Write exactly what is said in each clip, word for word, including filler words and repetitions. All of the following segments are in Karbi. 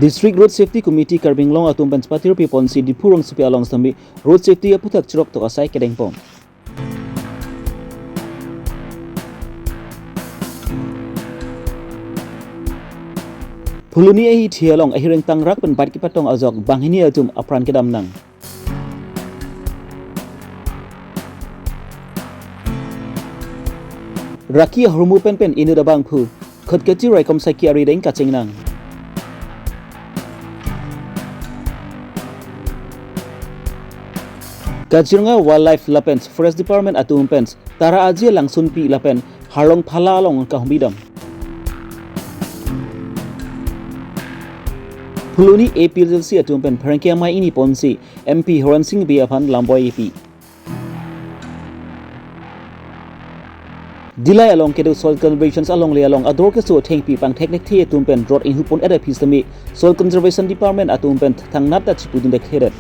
District Road Safety Committee Karbi Anglong atum pen chepatirpi ponsi Diphu rongsopi along sitame road safety aphuthak chiroktok asai kedengpon. Phuloni ahithi along ahireng tangrak pen bike kepatong ajok banghini atum apran kedam nang. Raki ahormu penpen inut abangphu khut kachi raikom saiki arideng kacheng nang. Kaziranga Wildlife lapen Forest Department atum pen tara aji langsunpi lapen harlong phala along kahumbi dam. Phuloni A P H L C atum pen pherangke amei ingni ponsi M P Horen Sing Bey aphan lamboi epi. Dillai along kedo soil conservation alongle along ador keso thengpi pangthek thekthe atum pen rot inghupon et aphi sitame Soil Conservation Department atum pen thangnat ta chipudun dekthedet.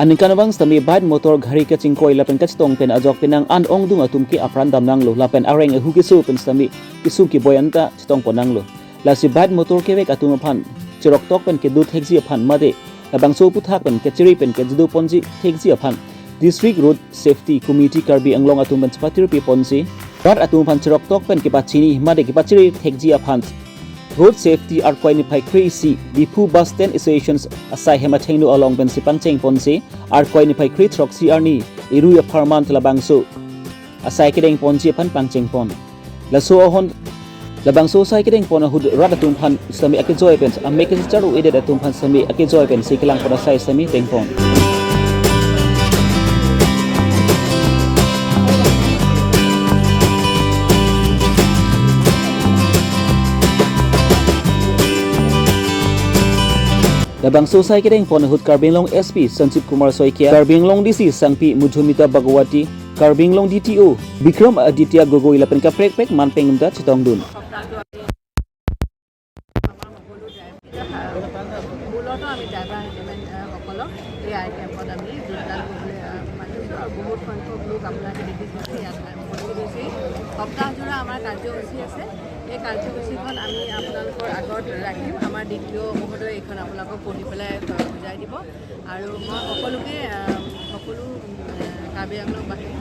Aningkanvang sitame bike motor gari kachingkoi lapen kachetong pen ajok penang an ongdung atum ke apran dam nanglo lapen areng ahu keso pen sitame kesung keboi anta chetongpon nanglo. Lasi bike motor kevek atum aphan chiroktok pen kedo thekji aphan mate labangso aphuthak pen kachiri pen kejido ponji thekji aphan District Road Safety Committee Karbi Anglong atum pen chepatirpi ponsi rat atum aphan chiroktok pen kepachini mate kepachiri thekji aphan Road Safety Arkoi niphai kre-isi Diphu Bus Stand Association asai hem athengno along pensi pangcheng ponsi Arkoi niphai kre-throksi arni Irui apharman labangso asai kedengponji aphan pangchengpon. Laso ahon labangso asai kedengpon ahut rat atum aphan sitame akejoi pen amek kachechar-o-edet atum aphan sitame akejoi pensi kelangpon asai sitame dengpon. Labangso asai kedengpon ahut Karbi Anglong S P Sanjeev Kumar Saikia, Karbi Anglong D C Sangpi Madhumita Bhagwati, Karbi Anglong D T O Bikram Aditya Gogoi lapen kaprek prek man pengda chetongdun. মূলত আমি driver handyman, আহ, সকলক এই আই কেম্পত আমি যোগদান কৰিবলৈ, আহ, মাতিছোঁ আৰু বহুত সংখ্যক লোক আপোনালোকে দেখিছে যে ইয়াত উপস্থিত হৈছে। সপ্তাহজোৰা আমাৰ কাৰ্যসূচী আছে। এই কাৰ্যসূচীখন আমি আপোনালোকৰ আগত ৰাখিম। আমাৰ ডি টি অ' মহোদয়ে এইখন আপোনালোকক পঢ়ি পেলাই, আহ, বুজাই দিব। আৰু মই সকলোকে, আহ, সকলো, আহ, কাৰ্বি আংলংবাসীক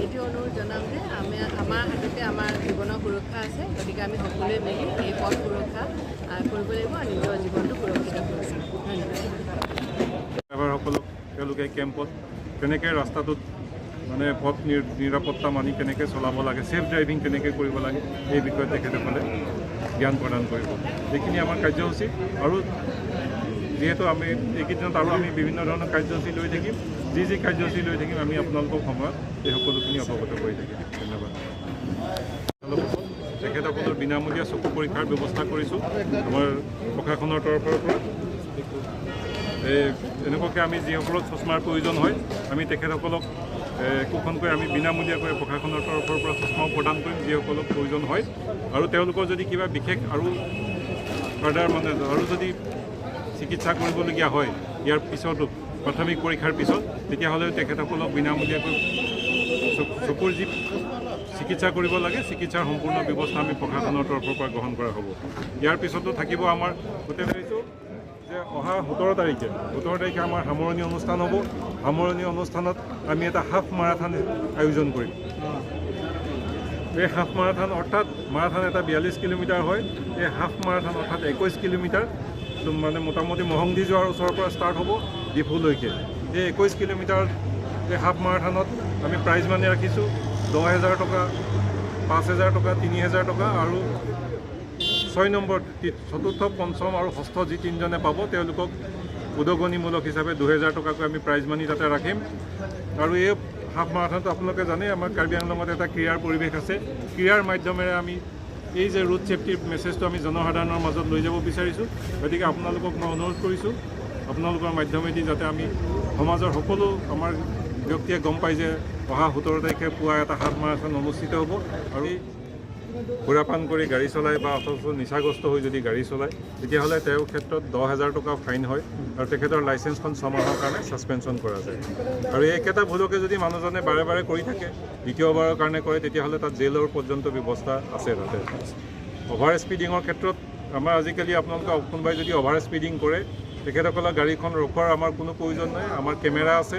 এইটো অনুৰোধ জনাম যে আমি, আমাৰ হাততে আমাৰ জীৱনৰ সুৰক্ষা আছে, গতিকে আমি সকলোৱে মিলি এই পথ সুৰক্ষা, আহ, কৰিব লাগিব আৰু নিজৰ জীৱনটো সুৰক্ষিত কৰিব লাগিব। ধন্যবাদ। ড্ৰাইভাৰসকলক তেওঁলোকে কেম্পত কেনেকে ৰাস্তাটোত মানে পথ নিৰ-, নিৰাপত্তা মানি কেনেকে চলাব লাগে, ছেফ ড্ৰাইভিং কেনেকে কৰিব লাগে, এই বিষয়ে তেখেতসকলে জ্ঞান প্ৰদান কৰিব। এইখিনি আমাৰ কাৰ্যসূচী। আৰু যিহেতু আমি এইকেইদিনত আৰু আমি বিভিন্ন ধৰণৰ কাৰ্যসূচী লৈ থাকিম, যি যি কাৰ্যসূচী লৈ থাকিম, আমি আপোনালোকক সময়ত এই সকলোখিনি অৱগত কৰি থাকিম। ধন্যবাদ। তেখেতসকলৰ বিনামূলীয়া চকু পৰীক্ষাৰ ব্যৱস্থা কৰিছোঁ আমাৰ প্ৰশাসনৰ তৰফৰ পৰা। এই এনেকুৱাকৈ আমি যিসকলক চশমাৰ প্ৰয়োজন হয়, আমি তেখেতসকলক, এ, একোখনকৈ আমি বিনামূলীয়াকৈ প্ৰশাসনৰ তৰফৰ পৰা চশমাও প্ৰদান কৰিম, যিসকলক প্ৰয়োজন হয়। আৰু তেওঁলোকৰ যদি কিবা বিশেষ আৰু ফাৰ্ডাৰ মানে আৰু যদি চিকিৎসা কৰিবলগীয়া হয় ইয়াৰ পিছতো, প্ৰাথমিক পৰীক্ষাৰ পিছত, তেতিয়াহ'লে তেখেতসকলক বিনামূলীয়াকৈ চ-, চকুৰ যি চিকিৎসা কৰিব লাগে, চিকিৎসাৰ সম্পূৰ্ণ ব্যৱস্থা আমি প্ৰশাসনৰ তৰফৰ পৰা গ্ৰহণ কৰা হ'ব। ইয়াৰ পিছতো থাকিব আমাৰ গোটেই যে অহা সোতৰ তাৰিখে, সোতৰ তাৰিখে আমাৰ সামৰণি অনুষ্ঠান হ'ব। সামৰণি অনুষ্ঠানত আমি এটা হাফ মাৰাথন আয়োজন কৰিম। এই হাফ মাৰাথন অৰ্থাৎ মাৰাথন এটা বিয়াল্লিছ কিলোমিটাৰ হয়। এই হাফ মাৰাথন অৰ্থাৎ একৈছ কিলোমিটাৰ, তো মানে মোটামুটি মহংগী যোৱাৰ ওচৰৰ পৰা ষ্টাৰ্ট হ'ব ডিফুলৈকে। এই একৈছ কিলোমিটাৰ এই হাফ মাৰাথনত আমি প্ৰাইজ মানি ৰাখিছোঁ দহ হাজাৰ টকা, পাঁচ হাজাৰ টকা, তিনি হাজাৰ টকা আৰু ছয় নম্বৰ, তি-, চতুৰ্থ, পঞ্চম আৰু ষষ্ঠ যি তিনিজনে পাব, তেওঁলোকক উদগনিমূলক হিচাপে দুহেজাৰ টকাকৈ আমি প্ৰাইজ মানি তাতে ৰাখিম। আৰু এই হাফ মাৰাথনটো আপোনালোকে জানে, আমাৰ কাৰ্বি আংলঙত এটা ক্ৰীড়াৰ পৰিৱেশ আছে। ক্ৰীড়াৰ মাধ্যমেৰে আমি এই যে ৰোড ছেফটিৰ মেছেজটো আমি জনসাধাৰণৰ মাজত লৈ যাব বিচাৰিছোঁ। গতিকে আপোনালোকক মই অনুৰোধ কৰিছোঁ, আপোনালোকৰ মাধ্যমেদি যাতে আমি সমাজৰ সকলো আমাৰ ব্যক্তিয়ে গম পায় যে অহা সোতৰ তাৰিখে পুৱা এটা হাফ মাৰাথন অনুষ্ঠিত হ'ব। আৰু এই সুৰাপান কৰি গাড়ী চলাই বা অথচ নিচাগ্ৰস্ত হৈ যদি গাড়ী চলায়, তেতিয়াহ'লে তেওঁৰ ক্ষেত্ৰত দহ হাজাৰ টকা ফাইন হয় আৰু তেখেতৰ লাইচেন্সখন ছমাহৰ কাৰণে ছাছপেনশ্যন কৰা যায়। আৰু এই একেটা ভুলকে যদি মানুহজনে বাৰে বাৰে কৰি থাকে, দ্বিতীয়বাৰৰ কাৰণে কৰে, তেতিয়াহ'লে তাত জেলৰ পৰ্যন্ত ব্যৱস্থা আছে তাতে। অভাৰ স্পীডিঙৰ ক্ষেত্ৰত আমাৰ আজিকালি আপোনালোকে কোনোবাই যদি অভাৰ স্পীডিং কৰে, তেখেতসকলৰ গাড়ীখন ৰখোৱাৰ আমাৰ কোনো প্ৰয়োজন নাই। আমাৰ কেমেৰা আছে,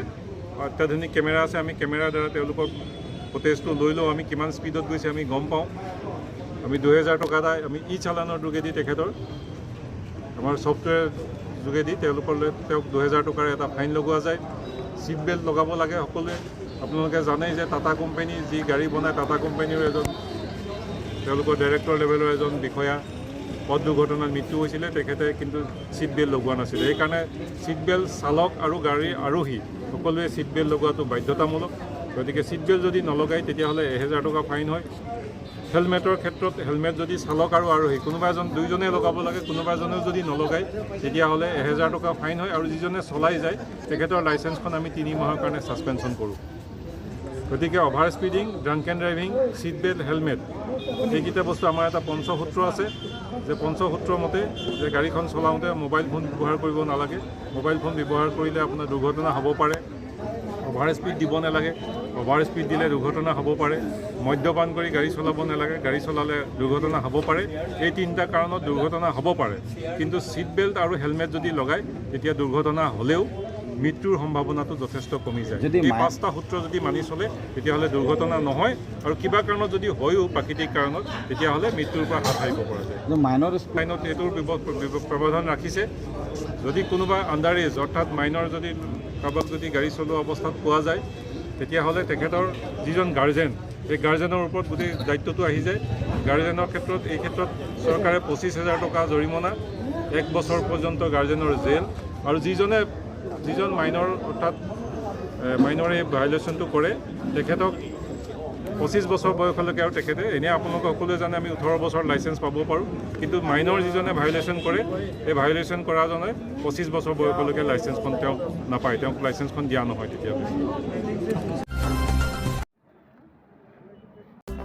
অত্যাধুনিক কেমেৰা আছে। আমি কেমেৰাৰ দ্বাৰা তেওঁলোকৰ ফুটেজটো লৈ লওঁ, আমি কিমান স্পীডত গৈছে আমি গম পাওঁ। আমি দুহেজাৰ টকা এটা আমি ই চালানৰ যোগেদি তেখেতৰ আমাৰ ছফ্টৱেৰ যোগেদি তেওঁলোকলৈ, তেওঁক দুহেজাৰ টকাৰ এটা ফাইন লগোৱা যায়। ছিট বেল্ট লগাব লাগে সকলোৱে। আপোনালোকে জানেই যে টাটা কোম্পানী যি গাড়ী বনায়, টাটা কোম্পানীৰ এজন তেওঁলোকৰ ডাইৰেক্টৰ লেভেলৰ এজন বিষয়া পথ দুৰ্ঘটনাত মৃত্যু হৈছিলে, তেখেতে কিন্তু ছিট বেল্ট লগোৱা নাছিলে। সেইকাৰণে ছিট বেল্ট চালক আৰু গাড়ীৰ আৰোহী সকলোৱে ছিট বেল্ট লগোৱাটো বাধ্যতামূলক। গতিকে ছিট বেল্ট যদি নলগায়, তেতিয়াহ'লে এহেজাৰ টকা ফাইন হয়। হেলমেটৰ ক্ষেত্ৰত হেলমেট যদি চালক আৰু আৰোহী কোনোবা এজন, দুইজনে লগাব লাগে, কোনোবা এজনেও যদি নলগায়, তেতিয়াহ'লে এহেজাৰ টকা ফাইন হয় আৰু যিজনে চলাই যায়, তেখেতৰ লাইচেন্সখন আমি তিনি মাহৰ কাৰণে ছাছপেনশ্যন কৰোঁ। গতিকে over speeding, drunk and driving, seat belt, helmet, এইকেইটা বস্তু আমাৰ এটা পঞ্চসূত্ৰ আছে, যে পঞ্চসূত্ৰ মতে যে গাড়ীখন চলাওঁতে মোবাইল ফোন ব্যৱহাৰ কৰিব নালাগে। মোবাইল ফোন ব্যৱহাৰ কৰিলে আপোনাৰ দুৰ্ঘটনা হ'ব পাৰে। অভাৰ স্পীড দিব নালাগে, অভাৰ স্পীড দিলে দুৰ্ঘটনা হ'ব পাৰে। মদ্যপান কৰি গাড়ী চলাব নালাগে, গাড়ী চলালে দুৰ্ঘটনা হ'ব পাৰে। এই তিনিটা কাৰণত দুৰ্ঘটনা হ'ব পাৰে, কিন্তু ছিট বেল্ট আৰু হেলমেট যদি লগায়, তেতিয়া দুৰ্ঘটনা হ'লেও মৃত্যুৰ সম্ভাৱনাটো যথেষ্ট কমি যায়। যদি এই মাই- পাঁচটা সূত্ৰ যদি মানি চলে, তেতিয়াহ'লে দুৰ্ঘটনা নহয়, আৰু কিবা কাৰণত যদি হয়ো, প্ৰাকৃতিক কাৰণত, তেতিয়াহ'লে মৃত্যুৰ পৰা হাত সাৰিব পৰা যায়। যে মাইনৰ স্পীড- আইনত এইটোৰ বিৱ-, বিৱ-, প্ৰাৱধান ৰাখিছে। যদি কোনোবা আণ্ডাৰ এজ, অৰ্থাৎ মাইনৰ যদি কাৰোবাক যদি গাড়ী চলোৱা অৱস্থাত পোৱা যায়, তেতিয়াহ'লে তেখেতৰ যিজন গাৰ্জেন, এই গাৰ্জেনৰ ওপৰত গোটেই দায়িত্বটো আহি যায়। গাৰ্জেনৰ ক্ষেত্ৰত, এই ক্ষেত্ৰত চৰকাৰে পঁচিছ হাজাৰ টকা জৰিমনা, এক বছৰ পৰ্যন্ত গাৰ্জেনৰ জেল, আৰু যিজনে, যিজন মাইনৰ, অৰ্থাৎ, এ, মাইনৰে এই ভায়লেশ্যনটো কৰে, তেখেতক পঁচিছ বছৰ বয়সলৈকে, আৰু তেখেতে, এনে আপোনালোকে সকলোৱে জানে, আমি ওঠৰ বছৰ লাইচেন্স পাব পাৰোঁ, কিন্তু মাইনৰ যিজনে ভায়লেশ্যন কৰে, এই ভায়লেশ্যন কৰাজনে পঁচিছ বছৰ বয়সলৈকে লাইচেন্সখন তেওঁক নাপায়, তেওঁক লাইচেন্সখন দিয়া নহয় তেতিয়াহ'লে।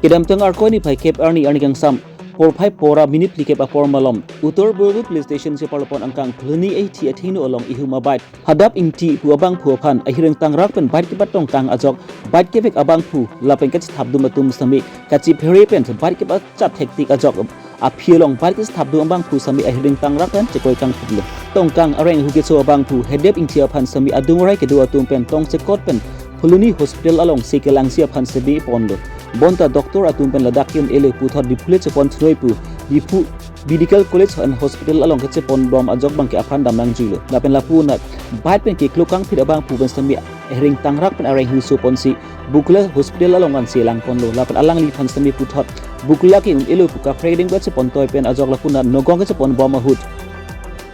Kedamtang Arkoi niphai kep arni arni kangsam porphai pora minute phlikep apor malom Uttar Borbil Police Station cheparlopon angkang Phuloni Ingti athengno along ihum abike Hadap Ingti pu abangphu aphan ahireng tangrak pen bike kepatongkang ajok bike kevek abangphu lapen kachethapdun atum sitame kachiphere pen bike kepachat hektik ajok aphi along bike kachethapdun abangphu sitame ahireng tangrak pen chekoikangphitlo. Tongkang areng hu keso abangphu Hadap Ingti aphan sitame adung arai kedo atum pen tongchekot pen Phuloni Hospital alongsi kelangji aphan sitame ponlo. Bonta doctor atum pen ladak ke un-elo puthot Diphu le chepon throi pu Diphu Medical College and Hospital along kachepon bom ajok abangke apran damnangjuilo. Lapen lapu anat bike pen keklokangphit abangphu pen sitame ahireng tangrak pen areng hu soponsi Bakulla Hospital along ansi langponlo. Lapen alangliphan sitame puthot Bakulla ke un-elo pu kaprek ding kachepon toi pen ajok lapu anat Nagaon kachepon bom ahut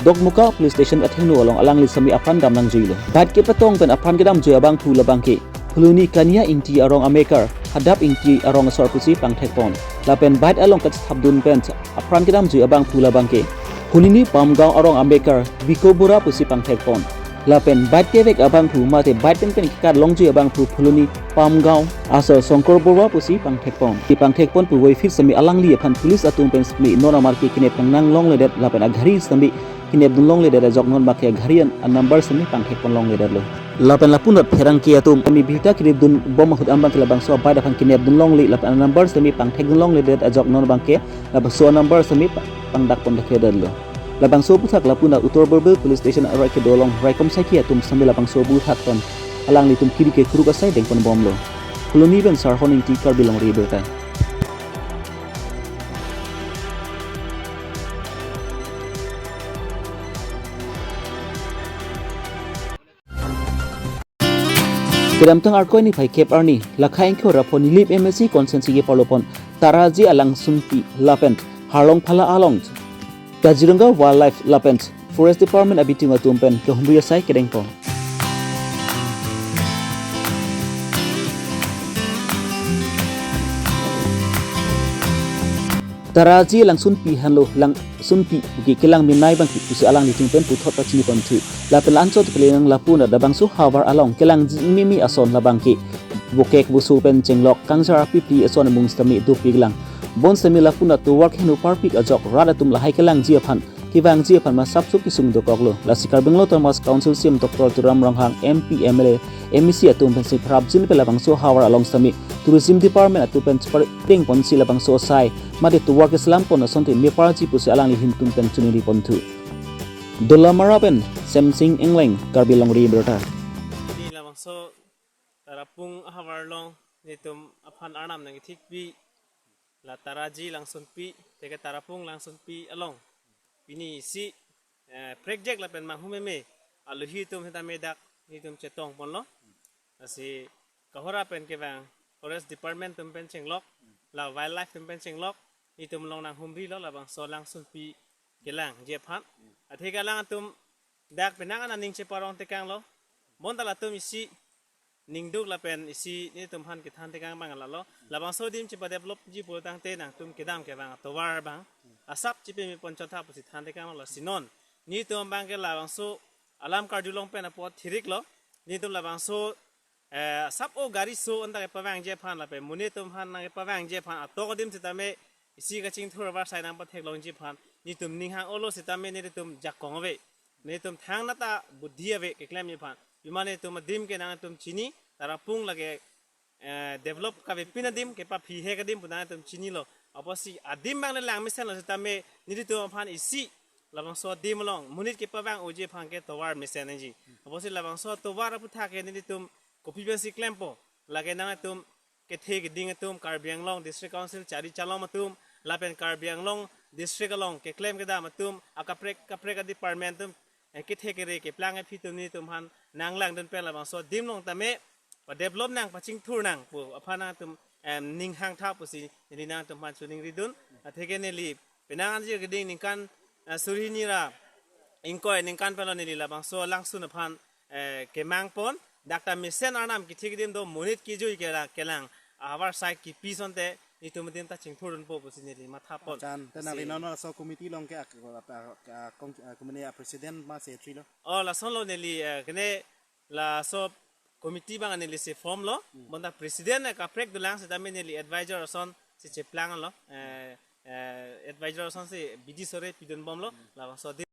Dokmoka Police Station athengno along alangli sitame apran damnangjuilo. Bike kepatong pen apran kedamjui abangphu labangke Phuloni Kania Ingti arong amekar Hadap Ingti arong asor pusi pangthekpon. Lapen bike along kachethapdun pen apran kedamjui abangphu labangke Phuloni Pamgaon arong amekar Biko Bora pusi pangthekpon. Lapen bike kevek abangphu mate bike pen pen kekat longjui abangphu Phuloni Pamgaon asor Songkor Bora pusi pangthekpon. Kepangthekpon puvoiphit sitame alangli aphan police atum pen sitame non amar ke kinep kangnang longledet lapen agari sitame kinepdun longledet ajok non abangke agari an, an number sitame pangthekpon longledetlo. Lapen lapu anat pherangke atum sitame birta kinepdun bom ahut abangke labangso abike aphan kinepdun longle lapen an number sitame pangthekdun longledet ajok non abangke labangso an number sitame pa-, pangdakpon thekledetlo. Labangso aphuthak lapu anat Uttar Borbil Police Station arai kedo along raikom saikhi atum sitame labangso aphuthak ton alanglitum kiri kekruk asai dengpon bomlo. Phuloni pen Sarhon Ingti, Karbi Longri Abirta. Kedamtang Arkoi niphai kep arni, lakha ingkoi ra pho Nilip M A C constituency keparlopon Taraji alangsunpi lapen Harlongphala along Kaziranga Wildlife lapen Forest Department abitung atum pen kehumri asai kedengpon. Taraji alangsunpi henlo, langsunpi puke kelang menei abangke pusi alanglitum pen puthot pachini ponthu. Lapen la-anchot kelang lapu anat labangso havar along kelangji mimi ason labangke bokek, busu pen chenglok, kangjar, pipli ason amung sitame dopiklang. Bonsitame lapu anat tovar heno parpik ajok rat atum lahai kelangji aphan kevangji aphan masapso kesung dokoklo. Lasi Karbi Anglong Autonomous Council C E M Doctor Tuliram Ronghang, M P, M L A, M A C atum pensi pherapjin pen labangso ahavar along sitame Tourism Department atum pen chepadengponsi labangso asai mate tovar keselam pon asonte meparji pusi alangli ahin atum pen choningri ponthu. Dolamara pen Semsing Engleng, Karbi Longri Abirta. Pini labangso Tarapung ahavar along nelitum aphan arnam nangkethikpi, la Taraji Langsunpi, teke Tarapung Langsunpi along pini isi, eh, prekjak lapen manghumeme aluhi atum sitame dak nelitum chetongponlo. Lasi kahora pen kevang Forest Department atum pen chenglok, la Wildlife atum pen chenglok, nelitum along nanghumrilo labangso Langsunpi kelangji aphan. Atheke alanglitum dak penang an aning cheparong tekanglo. Bonta latum isi ningduk lapen isi nelitum aphan kethan tekang abang lalo. Labangso adim chepadevelopji pulotangte nangtum kedam kevang atovar abang asap chepame ponchot tha pusi than tekanglo. Lasi non nelitum abangke labangso alam karjulong pen apot thiriklo. Nelitum labangso, eh, asap o gari so anta kepavangji aphan lapen monit atum aphan nangkepavangji aphan atok adim sitame isi kachingthur avarsai nangpatheklongji aphan nelitum ning hang-olo sitame nelitum jakong ave. Nelitum thangnat ta budhi ave keklemji aphan. Pima nelitum adim ke nangtum chini, Tarapung lake, eh, develop kavepin adim, kepaphi hek adim pu nangtum chinilo. Apotsi adim abang le langmesenlo sitame nelitum aphan isi labangso adim along monit kepavang unji aphan ke tovar mesenji. Apotsi labangso tovar aputhak ke nelitum kopi pensi klempo, lake nangtum kethe keding atum, Karbi Anglong District Council chari chalom atum, lapen Karbi Anglong District along keklem kedam atum, akaprek kaprek a-department atum, eh, kethe kere keplang aphi atum nelitum aphan nanglangdun pen labangso adim along tame padevelop nang, pachingthur nang pu aphan nangtum, em, ning hang tha pusi neli nangtum aphan choningridun. Atheke neli penang anjir keding ningkan, eh, suri hini ra ingkoi aningkan penlo neli labangso Langsun aphan, eh, kemangpon, dak ta mesen arnam kethe kedim do, monit kejui kela kelang avarsai kipi asonte nelitum adim ta chingthurdunpo pusi neli mathapon. Achan, te nangli, si, non laso committee along ke ak-, ak-, ak-, kong-, eh, kumene a-president ma secretary lo? Oh, lasonlo neli, eh, kene laso committee abang neli si formlo. Hmm. Bonta president, eh, kaprek dolang sitame neli advisor asonsi cheplanglo. Eh, eh, advisor asonsi bidi sore pidunbomlo. Hmm. Labangso adim.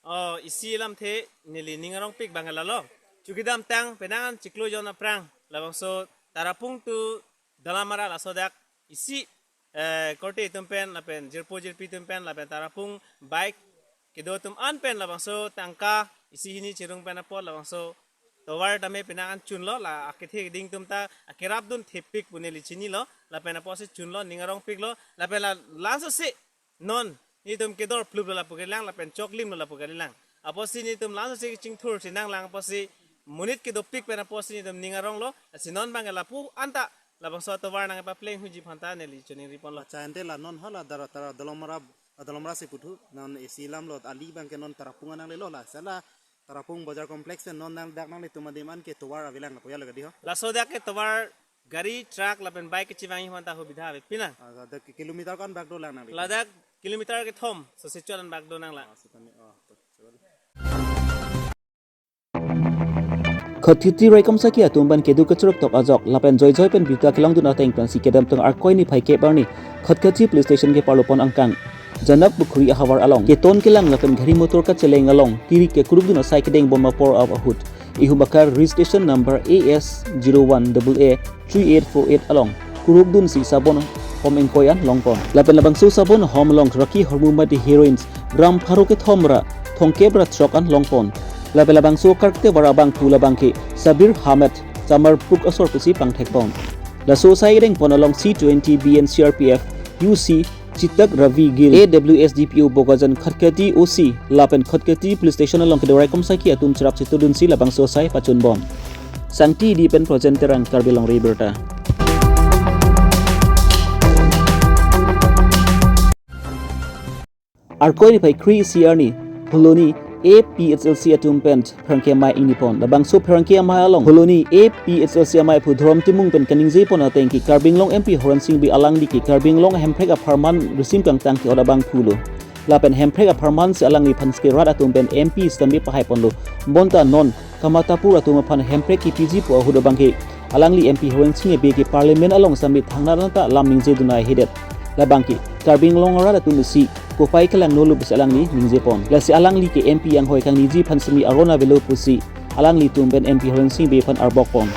Oh, isi alamthe neli ning arongpik abang lalo. Chukidamtang penang an chiklo jon aphrang labangso Tarapung to Dolamara laso dak isi, eh, korte atum pen lapen jirpo jirpi atum pen lapen Tarapung bike kedo atum an pen labangso tangka isi hini cherung pen apot labangso tovar tame penang an chunlo, la akethe keding atum ta akerapdun thepik pu neli chinilo, lapen apotsi chunlo, ning arongpiklo, lapen la laso si non nelitum kedor pluplo lapu kelang lapen choklimlo lapu kelang. Apotsi nelitum laso si chingthur si nanglang apotsi monit kedopik pen apotsi nelitum ning aronglo. Lasi non abang lapu anta labangso tovar nangpapleng unji aphan ta neli choningriponlo. Achan, te la non hala Dara Tara Dolamara, Dolamara si puthu, non isi alamlo, ali abangke non Tarapung nanglelo, la sala Tarapung Bazar Complex pen non nang dak nanglitum adim an ke tovar avelang lapu ya lagadi ho? Laso dak ke tovar gari, truck lapen bike kechevangji aphan ta hubidha avepinang. Ah, dak kilometer ko-an bak dolang nangli? Ladak kilometer kethom, so sechot an bak do nanglang. Ah, sitame, oh, to, sorry. Khatkhati Raikom Saki atum pen kedo kechorok tok ajok lapen joijoi pen birta kelongdun ateng pensi kedamtang Arkoi niphai kep arni Khatkhati Police Station keparlopon angkang Janak Pukhuri ahavar along keton kelang lapen gari motor kacheleng along tiri kekurukdun asai kedengbom apor ahut Ihumaka registration number A S zero one double A three eight four eight along kurukdunsi sabon hom ingkoi an longpon. Lapen labangso sabon hom along raki hormu mate heroines gram pharo kethom ra thomkep ra throk an longpon. Lapen labangso karkte vara abangphu labangke Sabir Ahmed Chamar Puk asor pusi pangthekpon. Laso asai kedengpon along C twenty B N C R P F, U C, Chitak Ravi Gill, A W S D P O Bokajan, Khatkhati O C lapen Khatkhati Police Station along kedo Raikom Saki atum cherap chetudunsi labangso asai pachunbom. Sangti D pen Projen Terang, Karbi Longri Abirta. Arkoi niphai kre-isi arni Phuloni A P H L C atum pen pherangke amei ingnipon. Labangso pherangke amei along Phuloni A P H L C amei aphu Dhorom Timung pen kaningjepon ateng ke Karbi Anglong M P Horensing Bey alangli ke Karbi Anglong Hemprek apharman risim kangtang ke-ot abangphu lo. Lapen Hemprek apharman si alangliphan sike rat atum pen M P sitame pahaiponlo. Bonta non Kamatapur atum aphan Hemprek kipiji pu ahut abangke alangli M P Horensing Bey ke Parliament along sitame thangnat anta lam ningjedun ai hedet. Labangke Karbi Anglong arat atum isi kopai kelangnolo pusi alangli ningjepon. Lasi alangli ke M P anghoi kangniji aphan semi aron avelo pusi alanglitum pen M P Horensing Bey aphan arbokpon.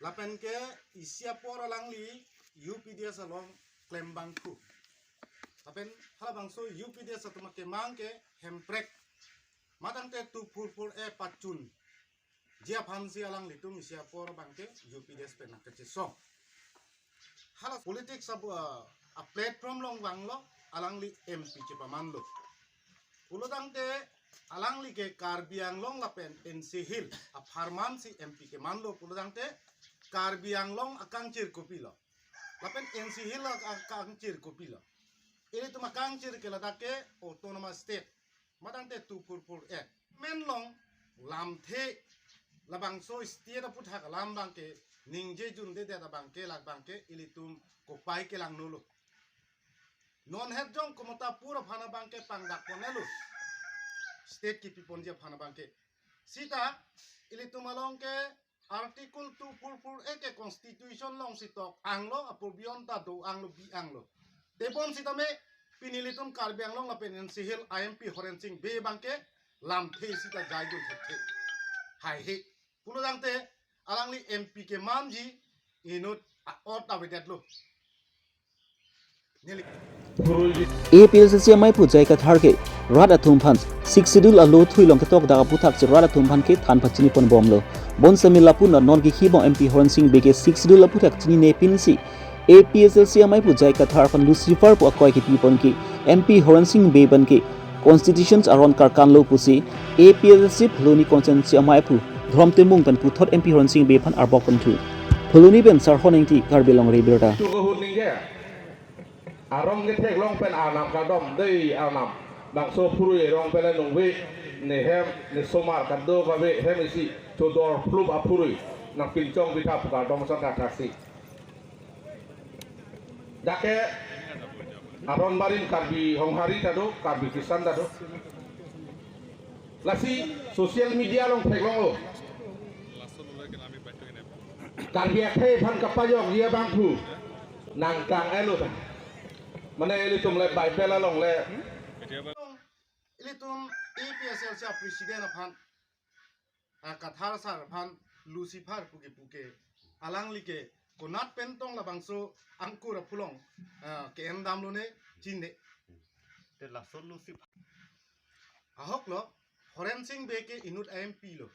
Lapen ke isi apor alangli U P D S along klem abangphu. Lapen halabangso U P D S atum akemang ke Hemprek. Matangte two four four A pachunji aphansi alanglitum isi apor abangke U P D S pen nangkachesong. Hala politics abu, ah, a platform along vanglo, alangli M P chepamanlo. Pulotangte alangli ke Karbi Anglong lapen N C Hill apharman si M P kemanlo pulotangte Karbi Anglong akangchir kopilo? Lapen N C Hill ak-, akangchir kopilo? Ilitum akangchir ke ladak ke autonomous state. Matangte two four four A. Men along lamthe labangso state aputhak alam abangke ningje jundedet abangke labangke ilitum kopai kelangnolo. Non het jong Koma Tapur aphan abangke pangdakponlo. State kipiponji aphan abangke. Sita ilitum along ke Article two four four A ke Constitution alongsi tok anglo, apor beyond ta do anglo, bi anglo. Tebon sitame pini ilitum Karbi Anglong lapen N C Hill I M P Horensing Bey abangke lamthe sita jaidun thekthe. Haihe. Pulotangte alangli M P kemanji inut a-ot avedetlo. Neli. A P H L C amei aphu J I Kathar ke rat atum aphan Sixth Schedule alo thui along ketok dak aputhak si rat atum aphan kethan pachiniponbomlo. Bonsitame lapu non non ke kehibong M P Horensing Bey ke Sixth Schedule aputhak chininepinsi A P H L C amei aphu J I Kathar aphan Lucifer pu akoi kepipon ke M P Horensing Bey abangke Constitution aron karkanlo pusi A P H L C Phuloni constituency amei aphu Dhrom Timung pen puthot M P Horensing Bey aphan arbokponthu. Phuloni pen Sarhon Engti, Karbi Longri Abirta. Tu kahut ningje. Arong ketheklong pen arnam kardom dei arnam. Bangso phurui arong pen nungve, ne hem, ne somar kado kave hem isi, chodor phlup aphurui, nangpinchong bithap kardom sangkathaksi. Dak ke aron barim Karbi Honghari ta do, Karbi Christian ta do. Lasi social media along theklonglo. Karbi akhei aphan kapajokji abangphu nangklang-etlo ta. Mane ilitum le Bible along le. Ilitum A P H L C president aphan, ah, Kathar sir aphan Lucifer pu kepu ke alangli ke konat pen tong labangso angkur aphu along, ah, ke-endamlone chinine. Te lason Lucifer. Ahoklo, Horensing Bey ke inut M P lo.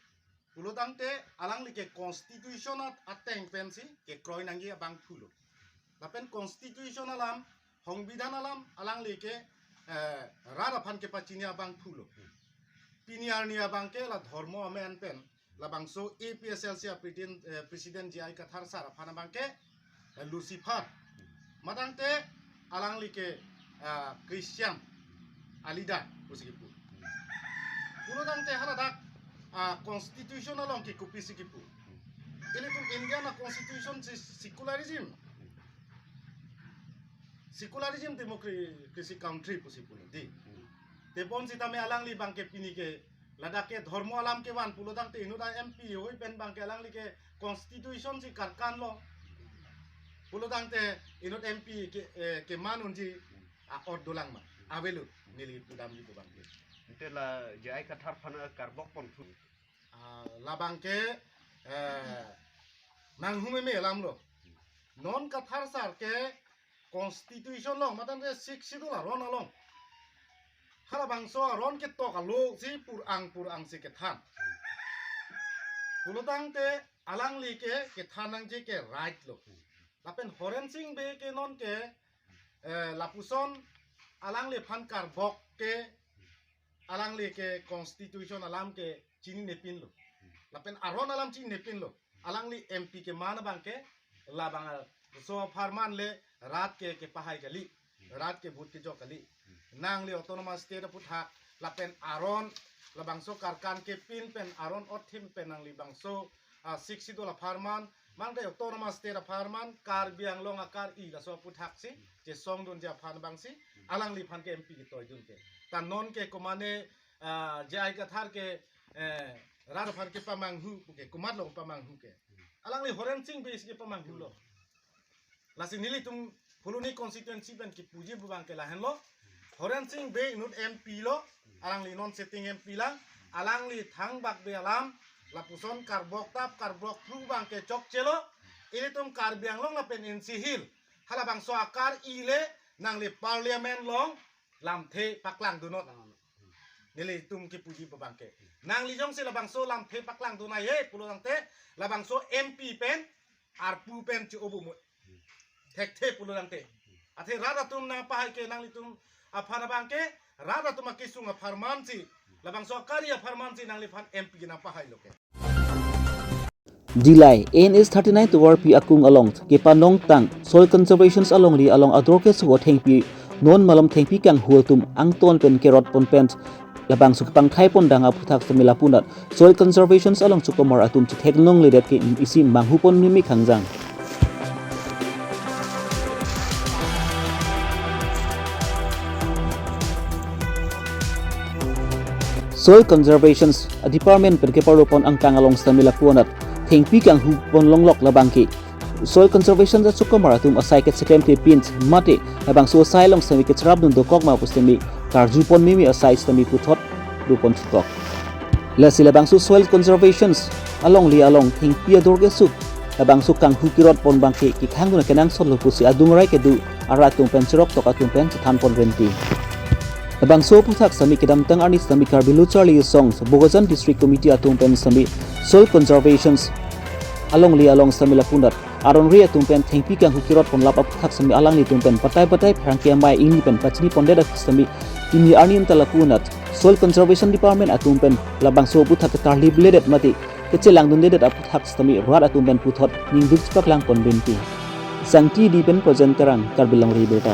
Pulotangte alangli ke constitution at-, ateng pensi kekroi nangji abangphulo. Lapen constitution alam, hongbidhan alam alangli ke, eh, rat aphan kepachini abangphulo. Pini arni abangke la dhormo amen pen labangso A P H L C a president, eh, president J I Kathar sir aphan abangke, eh, Lucifer. Matangte alangli ke, ah, Christian a-leader pusi kepu. Pulotangte haladak, ah, constitution along ke kopisi kepu. Ilitum Indian a-constitution si secularism. Secularism democracy country pusi pulo dei. Tebon sitame alangli abangke pini ke ladak ke dhormo alam kevan pulotangte inut a-M P hoi pen abangke alangli ke constitution si karkanlo. Pulotangte inut M P ke, eh, keman unji a-ot dolang ma? Avelo, neli pudamji pu abangke. Ante la J I Kathar aphan karbokponthu. Ah, labangke, eh, nanghu meme alamlo. Non Kathar sir ke constitution along, matangte Sixth Schedule aron along, halabangso aron ketok alo si pur-ang pur-ang si kethan. Pulotangte alangli ke kethan nangji ke right lo. Lapen Horensing Bey ke non ke, eh, lapuson alangli aphan karbok ke alangli ke constitution alam ke chininepinlo. Lapen aron alam chininepinlo. Alangli M P keman abangke labangso apharman le rat ke kepahai kali, rat ke vote kejok kali. Nangli autonomous state aputhak lapen aron labangso karkan kepin pen aron othim pen nangli bangso, ah, Sixth Schedule apharman, mangte autonomous state apharman, Karbi Anglong akar-i laso aputhaksi chesongdunji aphan abangsi alangli aphan ke M P ketoidun ke. Ta non ke komane, ah, J I Kathar ke, eh, rat aphan kepamanghu ke, komatlo pamanghu ke? Alangli Horensing Bey si kepamanghulo. Lasi nelitum Phuloni constituency pen kipuji pu abangke lahenlo. Horen Sing Bey inut M P lo, alangli non sitting M P lang, alangli thangbak be alam, lapuson karbok tap, karbok phru abangke chokchelo, ilitum Karbi Anglong lapen N C Hill, halabangso akar ile, nangli parliament along, lamthe paklang dunnon. Nelitum kipuji pu abangke. Nangli jongsi labangso lamthe paklang dun-ai he pulo tangte, labangso M P pen, arpu pen che-o bu mu. Thekthe pulo tangte. Athe rat atum nangpahai ke nanglitum aphan abangke, rat atum akesung apharman si, labangso akari apharman si nangliphan M P nangpahailo ke. Dillai, N H thirty-nine tovarpi akung along kepanongtang Soil Conservations alongri along ador keso thengpi non malom thengpi kanghu atum angton pen kerot pon pen labangso kepangthai pondang aphuthak sitame lapunat Soil Conservations along chukomar atum chetheklongledet ke isi manghu pon mimi khangjang. Soil Conservations a Department pen keparo pon angkang along sitame lapunat thengpi kanghu pon longlok labangke Soil Conservations achukomar atum asai kecheklem te pin mate labangso asai along sitame kecharap dun dokok ma pu sitame karju pon mimi asai sitame puthot do pon chukok. Lasi labangso Soil Conservations alongri along thengpi ador keso labangso kanghu kerot pon abangke kekhang dun kenangsotlo pusi adung rai kedo arat atum pen cheroktok atum pen chethan pon rinti. Labangso aphuthak sitame kedamtang arni sitame Karbi Lo Charli Asong Bokajan District Committee atum pen sitame Soil Conservations alongri along sitame lapunat aron ri atum pen thengpi kanghu kerot pon lap aphuthak sitame alanglitum pen batai batai pherangke amei ingni pen pachini pondet sitame ingni arni anta lapunat Soil Conservation Department atum pen labangso aphuthak ketarlipledet mate kechelang dundedet aphuthak sitame rat atum pen puthot ningduk chepaklang pon rinti. Sangti di pen Projen Terang, Karbi Longri Birta.